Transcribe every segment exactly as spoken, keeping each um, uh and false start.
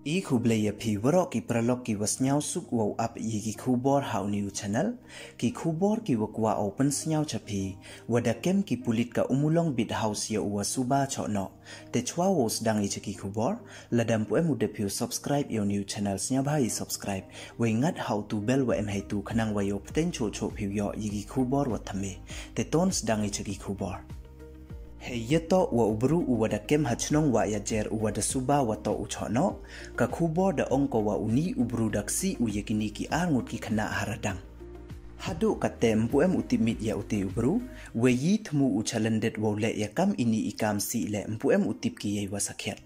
I khublei ya phi waroh ki paralok ki wa sniawsuk wow ap ya ki khubor ha u new channel. Ki khubor ki wa kwah wow pynsniaw cha phi, wa da kem ki pulit ka Ummulong Beat House ya u wa suba choh noh. Te chwa wow sdang i cha ki khubor, lada ym pu em u dep phi u subscribe ya u new channel, sniawbha i subscribe, wei ngat ha u tu bell wa em heitu khnang wa yow pteng choh choh phi u yoh ya ki khubor wa thymme. Te ton sdang i cha ki khubor. Hei yatoh wa u bru u wa da kem ha chnong Wahiajer u wa da suba wa toh u choh noh, ka khubor da ong ko wa uni u bru da ksih u ya kini ki ar ngut ki khynnah haradang. Haduh katte ym pu em u tip mit ya u te u bru, wei yi thmu u chalyndet wow leh ya kam ini i kam sih leh ym pu em u tip ki yei wa sakhiat.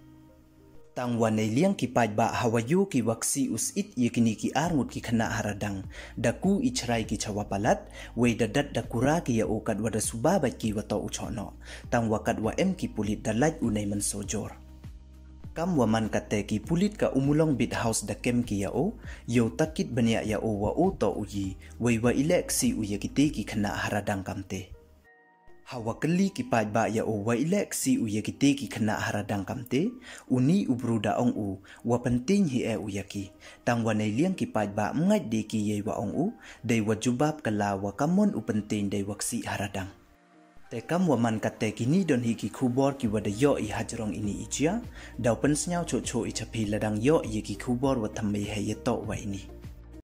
Tang wa neiliang ki paidbah ha wa yoh ki wa ksih u sit ya kini ki ar ngut ki khynnah haradang, da ku i chrai ki cha wa palat, wei da dat da kura ki ya u kat wa da suba bait ki wa toh u choh noh. Tang wa kat wa em ki pulit da lait u nei man sojor. Kam wa man katte ki pulit ka Ummulong Beat House da kem ki ya u, yow takit bniah ya u wa u toh u yi, wei wa i leh ksih u ya kite ki khynnah haradang kamte. Ha wa kylli ki paidbah ya u wa i leh ksih u ya kite ki khynnah haradang kamte, uni u bru da ong u, wa pynteng hi e u ya ki. Tang wa neiliang ki paidbah ym ngait de ki yei wa ong u, dei wa jubab ka la wa kamon u pynteng dei wa ksih haradang. Te kam wa man katte kini don hi ki khubor ki wa da yoh i hajrong ini i jia, daw pynsniaw choh choh i cha phi lada ym yoh ya ki khubor wa thymme hei yatoh wa ini.